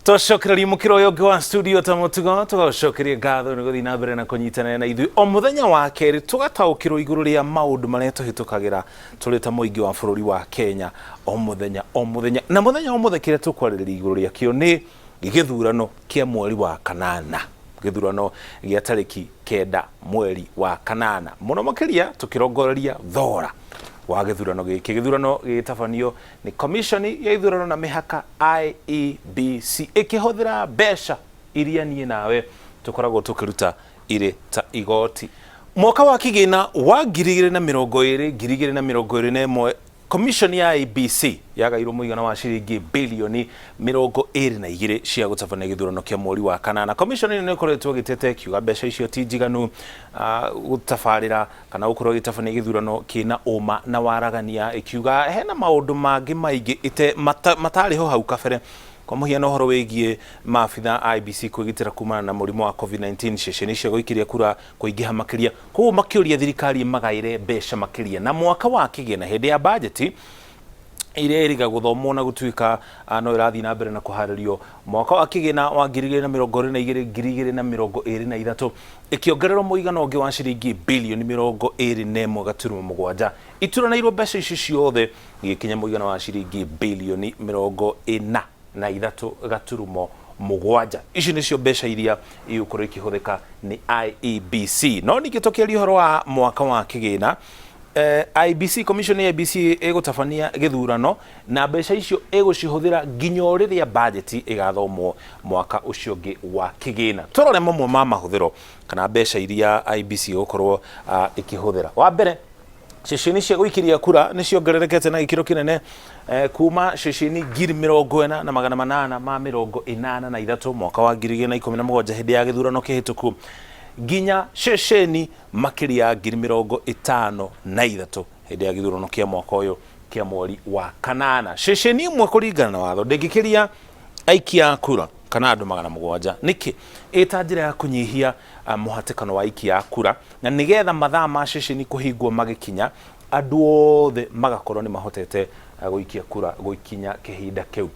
Twacokereria mũkĩra ũyũ ũngĩ wa studio ta mũtugo, tũgagũcokeria ngatho nĩ gũthiĩ na mbere na kũnyitanĩra na ithuĩ o mũthenya wa kerĩ, tũgataũkĩrwo igũrũ rĩa maũndũ marĩa tũhĩtũkagĩra tũrĩ ta mũingĩ wa bũrũri wa Kenya o mũthenya o mũthenya. Na mũthenya o mũthenya kĩrĩa tũkwarĩrĩria igũrũ rĩakĩo nĩ gĩthurano kĩa mweri wa kanana, gĩthurano gĩa tarĩki 9 mweri wa kanana, mũno makĩria tũkĩrongoreria thogora wa gĩthurano gĩkĩ. Gĩthurano gĩgĩtabanio nĩ Komishoni ya Ithurano na Mĩhaka, IEBC, ĩkĩhũthĩra mbeca iria niĩ nawe tũkoragwo tũkĩruta irĩ ta igoti. Mwaka wa kĩgĩna wa 2020, 2021, Komishoni ya IEBC yagairwo mũigana wa ciringi bilioni 22 cia gũtabania gĩthurano kĩa mweri wa kanana. Komishoni ĩno nĩ ĩkoretwo ĩgĩteta ĩkiuga mbeca icio ti njiganu gũtabarĩra kana gũkorwo ĩgĩtabania gĩthurano kĩna ũma na waragania, ĩkiuga hena maũndũ mangĩ maingĩ ĩte matarĩ ho hau kabere, kwa mũhiano ũhoro wĩgiĩ maabitha a IEBC kwĩgitĩra kumana na mũrimũ wa COVID-19, ceceni cia gũikĩria kura kũingĩha makĩria. Koguo makĩũria thirikari ĩmagaĩre mbeca makĩria. Na mwaka wa kĩgĩna hĩndĩ ya bajeti iria ĩrĩga gũthomwo na gũtuĩka no ĩrathiĩ na mbere na kũharĩrio mwaka wa kĩgĩna wa 2022, 2023, ĩkĩongererwo mũigana ũngĩ wa ciringi bilioni 21.7. Ituranĩirwo mbeca ici ciothe igĩkinya mũigana wa ciringi bilioni 43.7. Ici nĩcio mbeca iria igũkorwo ikĩhũthĩka nĩ IEBC. No ningĩ tũkĩaria ũhoro wa mwaka wa kĩgĩna, IEBC, commission ya IEBC ĩgũtabania gĩthurano na mbeca icio ĩgũcihũthĩra nginya o rĩrĩa bajeti ĩgathomwo mwaka ũcio ũngĩ wa kĩgĩna. Tũrore mamwe ma mahũthĩro kana mbeca iria IEBC ĩgũkorwo ĩkĩhũthĩra. Wa mbere, ceceni cia gũikĩria kura nĩ ciongererekete na gĩkĩro kĩnene, kuma ceceni 40,883 mwaka wa 2017 hĩndĩ ya gĩthurano kĩhĩtũku nginya ceceni makĩria ya 53,000 hĩndĩ ya gĩthurano kĩa mwaka ũyũ kĩa mweri wa kanana. Ceceni ĩmwe kũringana na watho ndĩngĩkĩria aikia a kura kana andũ 700. Nĩkĩ? Ĩta njĩra ya kũnyihia mũhatĩkano wa aikia a kura na nĩgetha mathaa ma ceceni kũhingwo magĩkinya, andũ othe magakorwo nĩ mahotete gũikia kura gũikinya kĩhinda kĩu.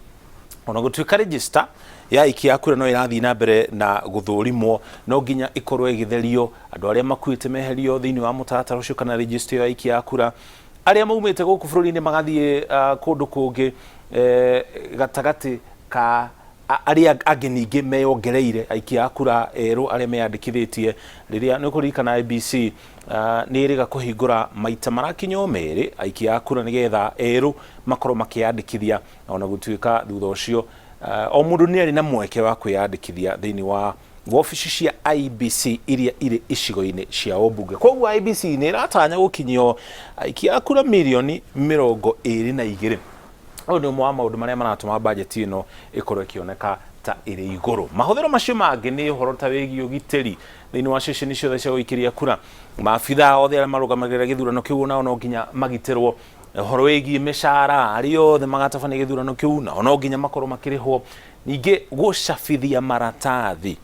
Ona gũtuĩka register ya aikia a kura no ĩrathiĩ na mbere na gũthũrimwo, no nginya ĩkorwo ĩgĩtherio, andũ arĩa makuĩte meherio thĩinĩ wa mũtaratara ũcio kana register ĩyo ya aikia a kura, arĩa maumĩte gũkũ bũrũri-inĩ magathiĩ kũndũ kũngĩ, gatagatĩ ka arĩa angĩ ningĩ meyongereire aikia a kura erũ arĩa meyandĩkithĩtie. Rĩrĩa nĩ ũkũririkana IEBC nĩ ĩrĩga kũhingũra maita marakinya o merĩ aikia a kura nĩgetha erũ makorwo makĩyandĩkithia, ona gũtuĩka thutha ũcio o mũndũ nĩ arĩ na mweke wa kwĩyandĩkithia thĩinĩ wa wabici cia IEBC iria irĩ icigo-inĩ cia ũmbunge. Koguo IEBC nĩ ĩratanya gũkinyio aikia a kura mirioni 22. Ũyũ nĩ ũmwe wa maũndũ marĩa maratũma bajeti ĩno ĩkorwo ĩkĩoneka ta ĩrĩ igũrũ. Mahũthĩro macio mangĩ nĩ ũhoro ta wĩgiĩ ũgitĩri thĩinĩ wa ceceni ciothe cia gũikĩria kura. Maabithaa othe arĩa marũgamagĩrĩra gĩthurano kĩu nao no nginya magitĩrwo. Ũhoro wĩgiĩ mĩcara, arĩa othe magatabania gĩthurano kĩu nao no nginya makorwo makĩrĩhwo. Ningĩ gũcabithia maratathi,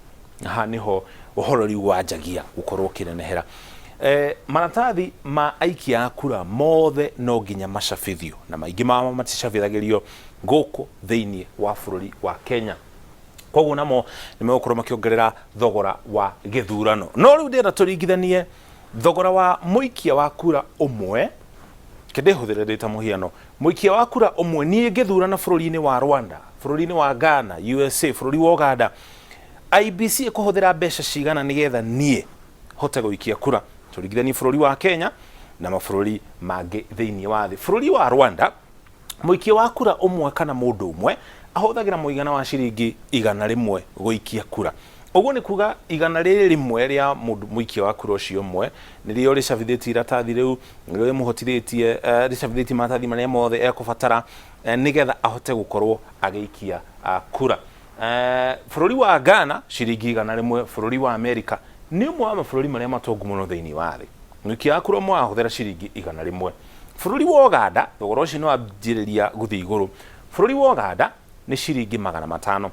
haha nĩho ũhoro rĩu wanjagia gũkorwo ũkĩnenehera. Maratathi ma aikia a kura mothe no nginya macabithio, na maingĩ mamo maticabithagĩrio gũkũ thĩinĩ wa bũrũri wa Kenya. Koguo namo nĩ megũkorwo makĩongerera thogora wa gĩthurano. No rĩu ndĩrenda tũringithanie thogora wa mũikia wa kura ũmwe, reke ndĩhũthĩre ndĩ ta mũhiano, mũikia wa kura ũmwe niĩ ngĩthurana bũrũri-inĩ wa Rwanda, bũrũri-inĩ wa Ghana, USA, bũrũri wa Uganda, IEBC ĩkũhũthĩra mbeca cigana nĩgetha niĩ hote gũikia kura? Tũringithanie bũrũri wa Kenya na mabũrũri mangĩ thĩinĩ wa thĩ. Bũrũri wa Rwanda, mũikia wa kura ũmwe kana mũndũ ũmwe ahũthagĩra mũigana wa ciringi 100 gũikia kura. Ũguo nĩ kuga igana rĩrĩ rĩmwe rĩa mũndũ mũikia wa kura ũcio ũmwe nĩrĩo rĩcabithĩtie iratathi rĩu, nĩrĩo rĩmũhotithĩtie, rĩcabithĩtie maratathi marĩa mothe ekũbatara nĩgetha ahote gũkorwo agĩikia kura. Bũrũri wa Ghana ciringi 100, bũrũri wa Amerika nĩ ũmwe wa mabũrũri marĩa matongu mũno thĩinĩ wa thĩ. Mũikia wa kura ũmwe arahũthĩra ciringi 100. Bũrũri wa Uganda thogora ũcio nĩ wanjĩrĩria gũthiĩ igũrũ. Bũrũri wa Uganda nĩ ciringi 500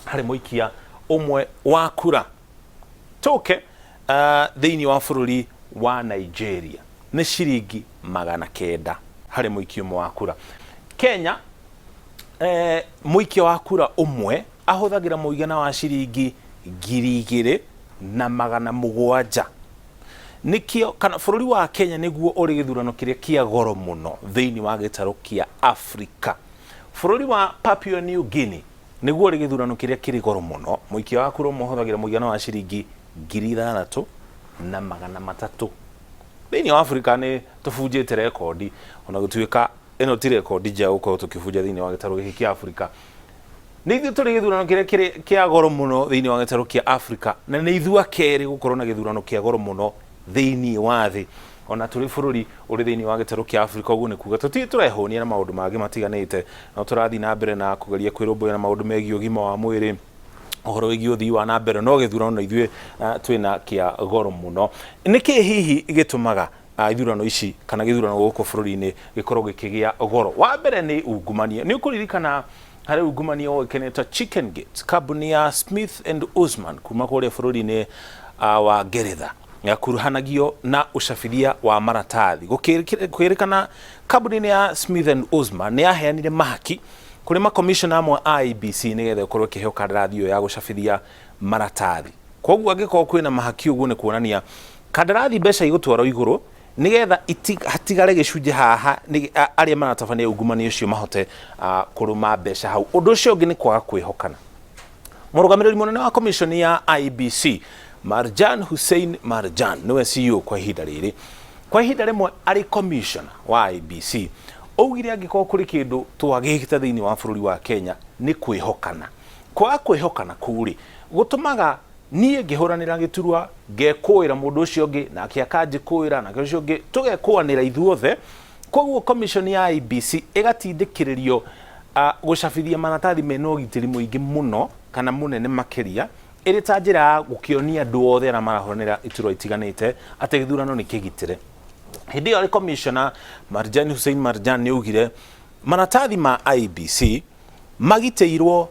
harĩ mũikia ũmwe wa kura. Tũke thĩinĩ wa bũrũri wa Nigeria nĩ ciringi 900 harĩ mũikia ũmwe wa kura. Kenya, mũikia wa kura ũmwe Ahũthagĩra mũigana wa ciringi 2,700. Nĩkĩo kana bũrũri wa Kenya nĩguo ũrĩ gĩthurano kĩrĩa kĩa goro mũno thĩinĩ wa gĩtarũ kĩa Afrika. Bũrũri wa Papua New Guinea nĩguo ũrĩ gĩthurano kĩrĩa kĩrĩ goro mũno, mũikia wa kura ũmwe ũhũthagĩra mũigana wa ciringi 6,300. Thĩinĩ wa Afrika nĩ tũbunjĩte rekondi, ona gũtuĩka ĩno ti rekondi njega gũkorwo tũkĩbunja thĩinĩ wa gĩtarũ gĩkĩ kĩa Afrika. Nĩ ithuĩ tũrĩ gĩthurano kĩrĩa kĩrĩ kĩa goro mũno thĩinĩ wa gĩtarũ kĩa Afrika, na nĩ ithuĩ a kerĩ gũkorwo na gĩthurano kĩa goro mũno thĩinĩ wa thĩ. Ona tũrĩ bũrũri ũrĩ thĩinĩ wa gĩtarũ kĩa Afrika, ũguo nĩ kuga tũtirĩ tũrehũnia na maũndũ mangĩ matiganĩte, no tũrathiĩ na mbere na kũgeria kwĩrũmbũiya na maũndũ megiĩ ũgima wa mwĩrĩ, ũhoro wĩgiĩ ũthii wa na mbere, no gĩthurano na ithuĩ twĩna kĩa goro mũno. Nĩkĩ hihi gĩtũmaga ithurano ici kana gĩthurano gũkũ bũrũri-inĩ gĩkorwo gĩkĩgĩa goro? Wa mbere nĩ ungumania. Nĩ ũkũririkana harĩ ungumania woĩkaine ta Chicken Gate, kambuni ya Smith and Ouzman kuma kũrĩa bũrũri-inĩ wa Ngeretha yakuruhanagio na ũcabithia wa maratathi. Gũkĩrĩkana kambuni-inĩ ya Smith and Ouzman nĩ yaheanire mahaki kũrĩ makomishona amwe a IEBC nĩgetha ĩkorwo ĩkĩheo kandarathi ĩyo ya gũcabithia maratathi. Koguo angĩkorwo kwĩna mahaki ũguo nĩ kuonania kandarathi mbeca igũtwarwo igũrũ nĩgetha hatigare gĩcunjĩ haha arĩa maratabania ungumania ũcio mahote kũrũma mbeca hau. Ũndũ ũcio ũngĩ nĩ kwaga kwĩhokana. Mũrũgamĩrĩri mũnene wa komishoni ya IEBC Marjan Hussein Marjan nĩwe CEO kwa ihinda rĩrĩ. Kwa ihinda rĩmwe arĩ commissioner wa IEBC augire angĩkorwo kũrĩ kĩndũ twagĩte thĩinĩ wa bũrũri wa Kenya nĩ kwĩhokana. Kwaga kwĩhokana kũu rĩ gũtũmaga niĩ ngĩhũranĩra gĩturwa ngekũĩra mũndũ ũcio ũngĩ nake akanjĩkũĩra nake ũcio ũngĩ tũgekũanĩra ithuothe. Koguo commission ya IEBC ĩgatindĩkĩrĩrio gũcabithia maratathi mena ũgitĩri mũingĩ mũno kana mũnene makĩria ĩrĩ ta njĩra ya gũkĩonia andũ othe arĩa marahũranĩra iturwa itiganĩte atĩ gĩthurano nĩ kĩgitĩre. Hĩndĩ ĩyo arĩ commissioner Marjan Hussein Marjan nĩ augire maratathi ma IEBC magitĩirwo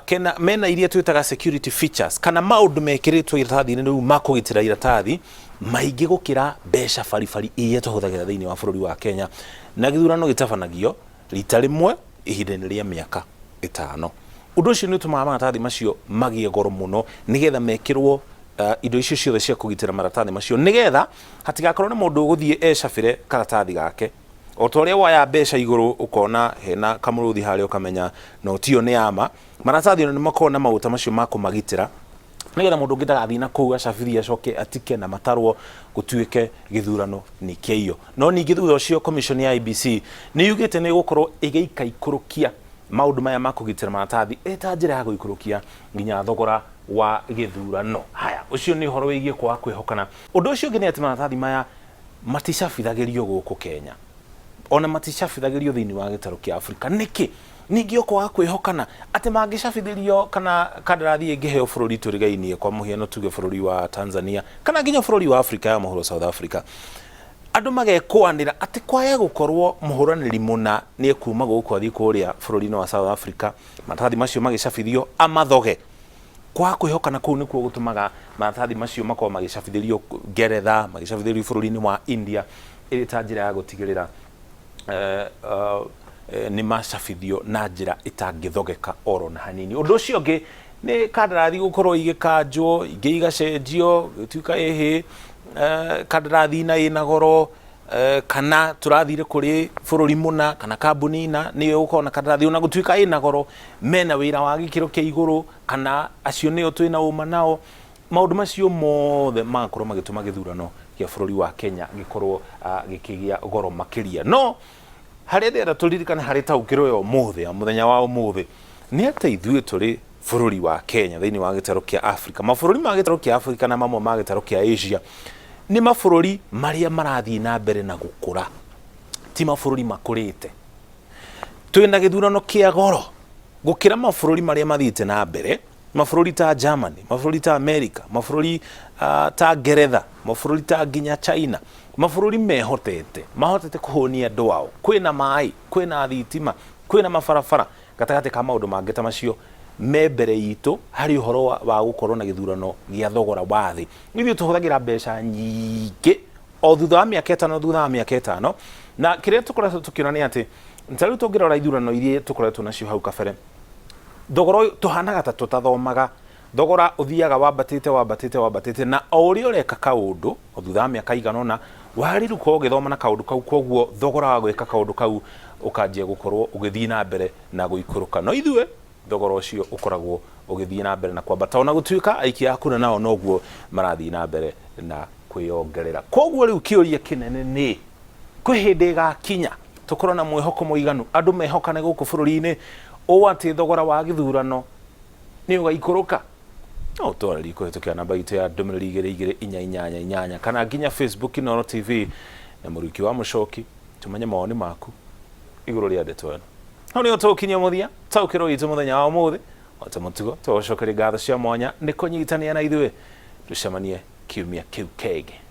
kena mena iria twĩtaga security features kana maũndũ mekĩrĩtwo iratathi-inĩ rĩu ma kũgitĩra iratathi maingĩ gũkĩra mbeca baribari iria tũhũthagĩra thĩinĩ wa bũrũri wa Kenya. Na gĩthurano gĩtabanagio rita rĩmwe ihinda-inĩ rĩa mĩaka ĩtano. Ũndũ ũcio nĩ ũtũmaga maratathi macio magĩe goro mũno nĩgetha mekĩrwo indo icio ciothe cia kũgitĩra maratathi macio nĩgetha hatigakorwo na mũndũ ũgũthiĩ ecabĩre karatathi gake. O ta ũrĩa woya mbeca igũrũ ũkona hena kamũrũthi harĩa ũkamenya noti ĩyo nĩ ya ma, maratathi ona nĩ makoragwo na maguta macio ma kũmagitĩra nĩgetha mũndũ ũngĩ ndagathiĩ na kũu acabithie acoke atike na matarwo gũtuĩke gĩthurano nĩ kĩaiywo. No ningĩ thutha ũcio commission ya IEBC nĩ yugĩte nĩ ĩgũkorwo ĩgĩikaikũrũkia maũndũ maya ma kũgitĩra maratathi ĩ ta njĩra ya gũikũrũkia nginya thogora wa gĩthurano. Haya, ũcio nĩ ũhoro wĩgiĩ kwaga kwĩhokana. Ũndũ ũcio ũngĩ nĩ atĩ maratathi maya maticabithagĩrio gũkũ Kenya, ona maticabithagĩrio thĩinĩ wa gĩtarũ kĩa Afrika. Nĩkĩ? Ningĩ o kwaga kwĩhokana atĩ mangĩcabithĩrio kana kandarathi ĩngĩheo bũrũri tũrigainie, kwa mũhiano tuge bũrũri wa Tanzania kana nginya bũrũri wa Afrika ya mũhuro South Africa, andũ magekũanĩra atĩ kwaya gũkorwo mũhũranĩri mũna nĩ ekuma gũkũ athiĩ kũrĩa bũrũri-inĩ wa South Africa, maratathi macio magĩcabithio amathoge. Kwaga kwĩhokana kũu nĩkuo gũtũmaga maratathi macio makorwo magĩcabithĩrio Ngeretha, magĩcabithĩrio bũrũri-inĩ wa India, ĩrĩ ta njĩra ya gũtigĩrĩra nĩ macabithio na njĩra ĩtangĩthogeka oro na hanini. Ũndũ ũcio ũngĩ nĩ kandarathi gũkorwo igĩkanjwo, ingĩ igacenjio, gũtuĩka ĩhĩ kandarathi na ĩna goro, kana tũrathire kũrĩ bũrũri mũna kana kambuni na nĩyo ĩgũkorwo na kandarathi ona gũtuĩka ĩna goro, mena wĩra wa gĩkĩro kĩa igũrũ kana acio nĩo twĩna ũma nao. Maũndũ macio mothe magakorwo magĩtũma gĩthurano kĩa bũrũri wa Kenya gĩkorwo gĩkĩgĩa goro makĩria. No harĩa ndĩrenda tũririkane harĩ taũkĩrwo ya ũmũthĩ, ya mũthenya wa ũmũthĩ, nĩ atĩ ithuĩ tũrĩ bũrũri wa Kenya thĩinĩ wa gĩtarũ kĩa Afrika. Mabũrũri ma gĩtarũ kĩa Afrika na mamwe ma gĩtarũ kĩa Asia nĩ mabũrũri marĩa marathiĩ na mbere na gũkũra, ti mabũrũri makũrĩte. Twĩna gĩthurano kĩa goro gũkĩra mabũrũri marĩa mathiĩte na mbere, mabũrũri ta Germany, mabũrũri ta America, mabũrũri ta Ngeretha, mabũrũri ta nginya China, mabũrũri mehotete, mahotete kũhũnia andũ ao, kwĩna maĩ, kwĩna thitima, kwĩna mabarabara, gatagatĩ ka maũndũ mangĩ ta macio me mbere itũ harĩ ũhoro wa gũkorwo na gĩthurano gĩa thogora wa thĩ. Ithuĩ tũhũthagĩra mbeca nyingĩ o thutha wa mĩaka ĩtano thutha wa mĩaka ĩtano, na kĩrĩa tũkoretwo tũkĩona nĩ atĩ ta rĩu tũngĩrora ithurano iria tũkoretwo nacio hau kabere, Thogora ũyũ tũhanaga ta tũtathomaga. Thogora ũthiaga wambatĩte wambatĩte wambatĩte na o ũrĩa ũreka kaũndũ o thutha wa mĩaka igana ũna wagĩrĩirwo gũkorwo ũgĩthoma na kaũndũ kau koguo thogora wa gwĩka kaũndũ kau ũkanjia gũkorwo ũgĩthiĩ na mbere na gũikũrũka. No ithuĩ thogora ũcio ũkoragwo ũgĩthiĩ na mbere na kwambata ona gũtuĩka aikia a kura nao noguo marathiĩ na mbere na kwĩyongerera. Koguo rĩu kĩũria kĩnene nĩ kwĩ hĩndĩ ĩgakinya tũkorwo na mwĩhoko mũiganu andũ mehokane gũkũ bũrũri-inĩ ũũ atĩ thogora wa gĩthurano nĩ ũgaikũrũka? No ũtwarĩrie kũhĩtũkĩra namba itũ ya ndũmĩrĩri igĩrĩ igĩrĩ inya inyanya inyanya kana nginya Facebook Inooro TV na Mũriũki wa Mũcoki tũmenye mawoni maku igũrũ rĩa ndeto ĩno. Hau nĩho tũgũkinyia mũthia taũkĩrwo witũ mũthenya wa ũmũthĩ. O ta mũtugo tũgũcokeria ngatho cia mwanya nĩ kũnyitanĩra na ithuĩ. Tũcemanie kiumia kĩu kĩngĩ.